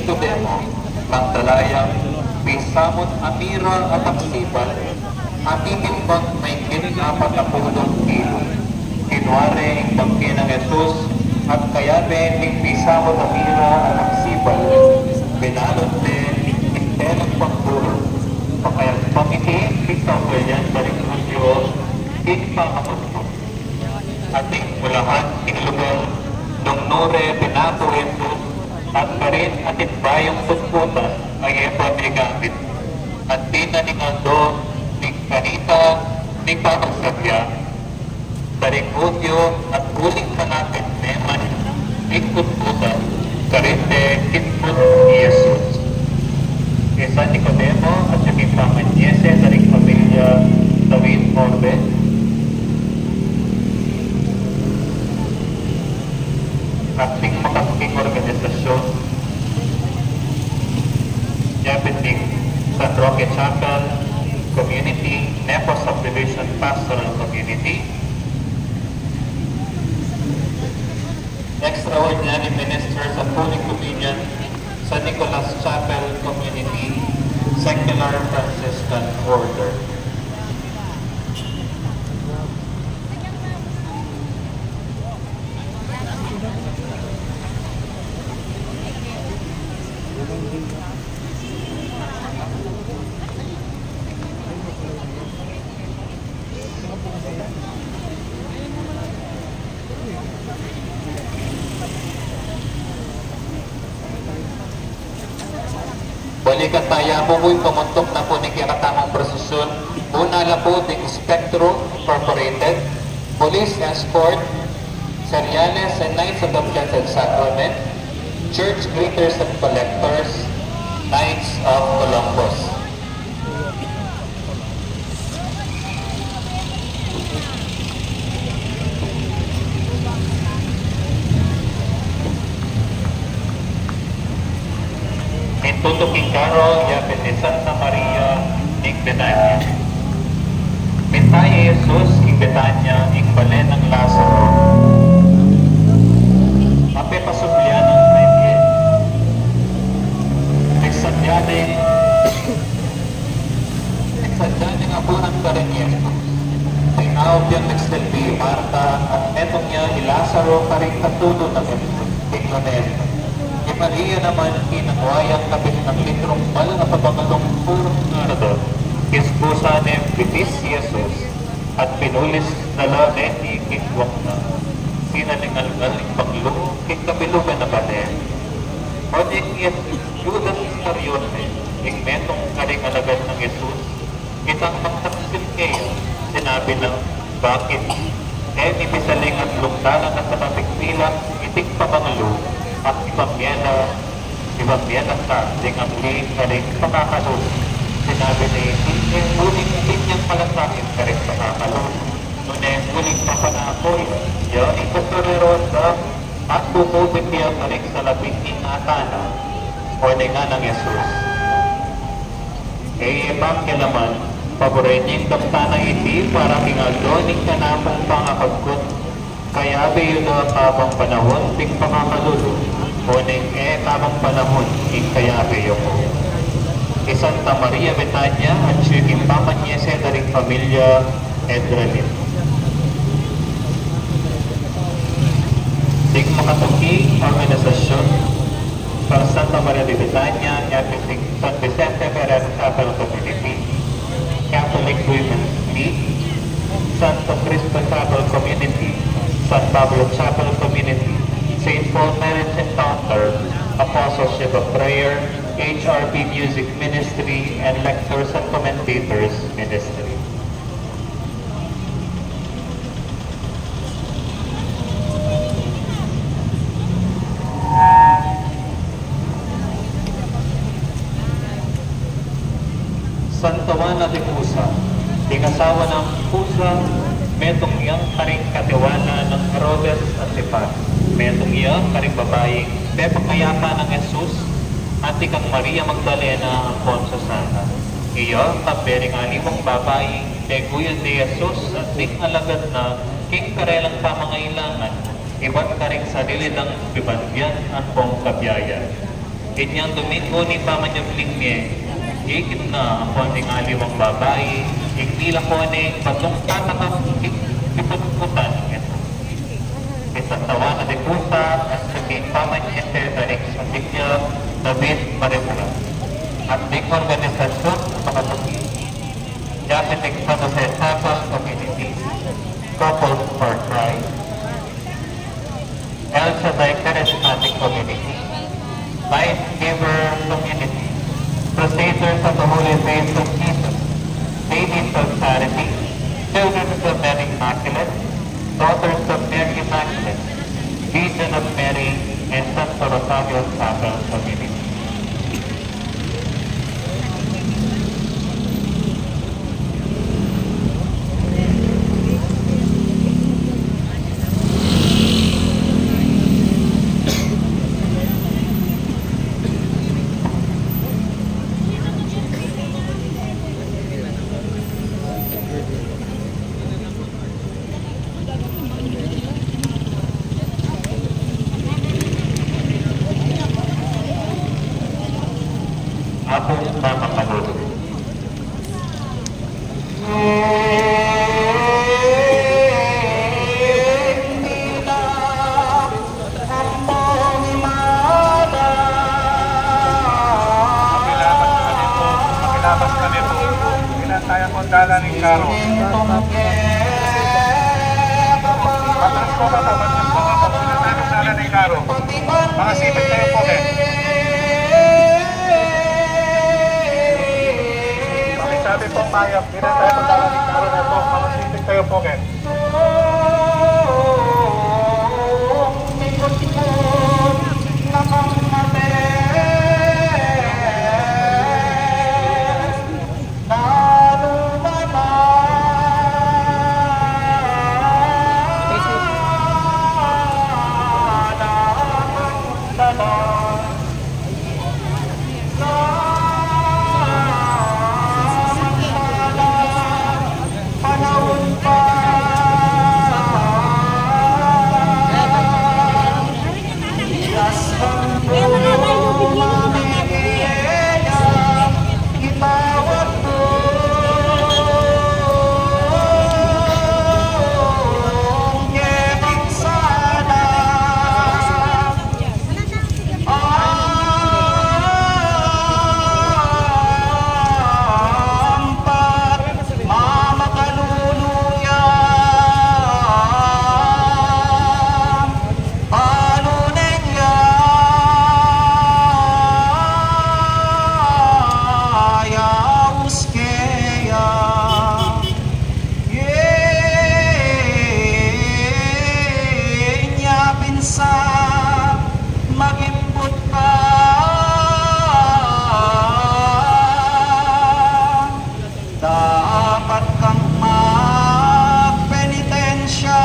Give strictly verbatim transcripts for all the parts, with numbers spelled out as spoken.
Nikodemo, magdala yang pisamut a mira at aksibal, a titimbang maigit apat a pulu't kilo. Kinua ne ing bangke nang Jesus, at kayabe ning pisamut a mira at aksibal, binalut ne king telang pangdurung, pakayagpang iti king kaugalian da ring Judio king pamamutmut. At ing mulahan king lugal nung nu re tinapu Jesus, at karin atin bayung putputan a e pa megamit. At dinan ning aldo ning kanita ning pamagsabyan da ring Judio, at uling malapit ne man ing putputan, karin de kinput i Jesus. I San Nicodemo at ing pamanyese da ring pamilya Tawid Orbe, at ding makatuking organisasyun, yapin ding San Roque Chapel Community, Nepos Subdivision Pastoral Community, Extraordinary Ministers of Holy Communion, San Nicolas Chapel Community, Secular Franciscan Order. Balikan taya mu, pamuntuk na pu ning kekatamung prosesyun. Una la pu ding Spectrum Incorporated, Police Escort, Seriales and Knights of the Blessed Sacrament, Church Greeters and Collectors, Knights of Columbus. Ing tutuking karol, yapin ni Santa Maria ning Betania. Minta ya i Jesus king Betania, ing bale nang Lazaro. Ape pasublian nang pwede. Nagsadya ne Nagsadya ne ing apunan karing Jesus. Tinawag yang nagsilbi i Marta, at metung ya i Lazaro karing katulu nang Jesus king lamesa. I Maria naman, kinua yang kapit nang litrung mal a pabanglung purong nardo, kiskusa neng bitis i Jesus, at pinulis na la neti king guang na. Sinalingalngal ing banglu king kabilugan a bale. Oning i Judas Iscariote, ing metung karing alagad nang Jesus, itang magtaksil keya, sinabi nang, "Bakit e mi pisaling atlung dalan a sakapigpila iting pabanglu, at ipamye na, ipamye na ta ding angli karing pakakalulu?" Sinabi ne iti, "E uling atin yang malasakit karing pakakalulu, nune uling papanako ya ing kasareruan da, at kukupit ya karing salaping ing ata na." Oning nganang Jesus, "E ye pa kilaman, paburen ye ing daptan a iti para king aldo ning kanakung pangakagkut, kayabe yu la kabang panahun ding pakakalulu, oning e kabang panahun ing kayabe yu ku." I Santa Maria Betania, atyu king pamanyese da ring pamilya Edralin. Ding makatuki a organisasyun, para Santa Maria de Betania, yapin ding San Vicente Ferrer Chapel Community, Catholic Women's League, Santo Cristo Chapel Community, San Pablo Chapel Community, Saint Paul Marriage Encounter, Apostleship of Prayer, H R P Music Ministry, and Lectors and Commentators Ministry. Santa Juana de Cuza, ing asawa nang Cuza, metung yang karing katiwala nang Herodes Antipas, metung ya karing babaing pepakayapa nang Jesus, anti kang Maria Magdalena ampon Susana. Iya, kambe ring aliwang babai, peguyod ne i Jesus at ding alagad na king karelang pamangailangan, ibat karing sarili dang bibandian ampon kabiayan. Inyang Domingo ning pamanyubling mie, ikinuna ampon ding aliwang babai, ing milako ne patung sa taga-, iputputan. Isasawa na di kusa, at sa king pamanyente da ring sumikya, labis maribura. At ding organisasyun, makatuki, yapit ding San Jose Chapel Community, Couples for Christ, El Shaddai Charismatic Community, Life Giver Community, Crusaders of the Holy Face of Jesus, Ladies of Charity, Children of the Mary Immaculate, Daughters of Mary Immaculate, Legion of Mary, and Santo Rosario Chapel Community. Ating mamakalulu. Pakilabas kami po. Pakilabas kami po. Ilan tayo po dala ning karo? Patras po kayo, patras po kayo. Ilan tayo dala ning karo? Makasipit kayo po, eh. Pakisabi po, mayap. Ilan tayo dala ning karo na po? Makasipit kayo po, eh. Ampat mamakalulu ya, panunen ya, yaus ke ya. Inya pinsan magimbut ka, dapat kang magpenitensya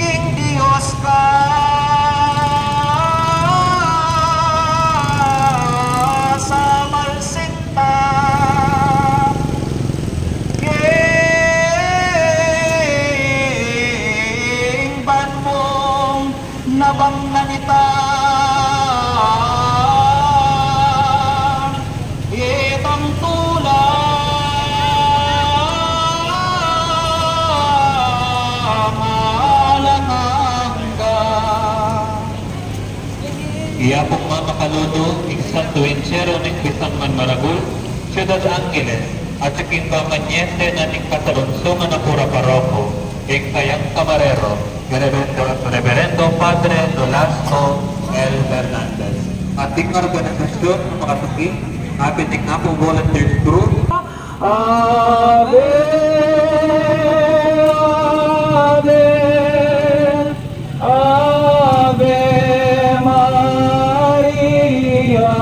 king Dios ka sa malsing ta. King banmung nabang na nita itang tulang alang angga. Iya pung mamakalulu ing Santo Entierro ning Bisan Man Maragul, Ciudad Angeles, at king pamanyente na ning kasalungsungan a kura paroko, ing kayang kamarero, Reverendo, Reverendo Padre Nolasco L. Fernandez. At ing organisasyun a makatuki, apin ing Apo Volunteers Group, Ave, Ave, Ave Maria.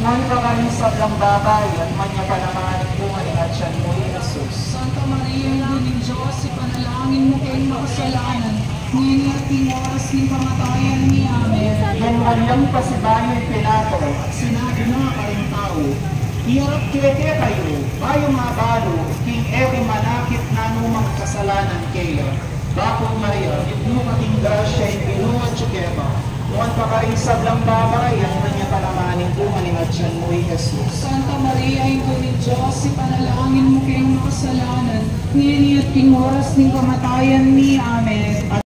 Nuan ka karing sablang babai, at nuan ya pa naman ing bunga ning atian mu, i Jesus. Santa Maria, Indu ning Dios, ipanalangin mu keng makasalanan, ngeni at king oras ning kamatayan mi. Amen. Nuan yang pasibayu i Pilato, at sinabi na karing tau, Iyarap ke kekayu, bayu mabalu king e ku manakit nanumang kasalanan keya. Bapu Maria, mitmu ka king grasya, ing Ginu atyu keka. Nuan ka karing sablang babai, at nuan ya pa naman ing bunga ning atian mu, i Jesus. Santa Maria, Indu ning Dios, ipanalangin mu keng makasalanan, ngeni at king oras ning kamatayan mi. Amen.